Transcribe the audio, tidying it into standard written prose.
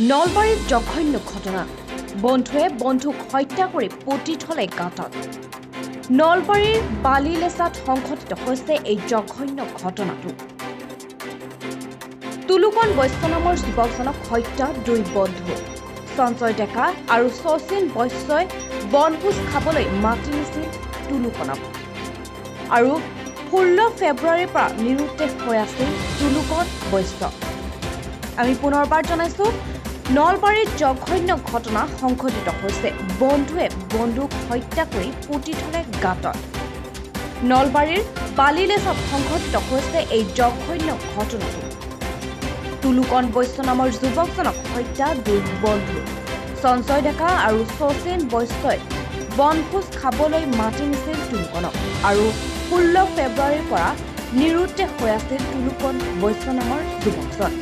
নলবাৰীত জঘন্য ঘটনা। বন্ধুৱে বন্ধুক হত্যা কৰি পুতি থলে গাঁতত। নলবাৰীৰ বালিলেচাত সংঘটিত হৈছে এই জঘন্য ঘটনাটো। তুলুকন বৈশ্য নামৰ যুৱকজনক হত্যা দুই বন্ধু সঞ্জয় ডেকা আৰু শচীন বৈশ্যই বনভোজ খাবলৈ মাতি নিছিল তুলুকনক আৰু 16 ফেব্ৰুৱাৰীৰ পৰা নিৰুদ্দেশ হৈ আছিল তুলুকন বৈশ্য। আমি পুনৰবাৰ জনাইছো, নলবাৰীত জঘন্য ঘটনা সংঘটিত হৈছে। বন্ধুৱে বন্ধুক হত্যা কৰি পুতি থলে গাঁতত। নলবাৰীৰ বালিলেচত সংঘটিত হৈছে এই জঘন্য ঘটনাটো। তুলুকন বৈশ্য নামৰ যুৱকজনক হত্যা দুই বন্ধু সঞ্জয় ডেকা আৰু শচীন বৈশ্যই বনভোজ খাবলৈ মাতি নিছিল তুলুকনক আৰু 16 ফেব্ৰুৱাৰীৰ পৰা নিৰুদ্দেশ হৈ আছিল তুলুকন বৈশ্য নামৰ যুৱকজন।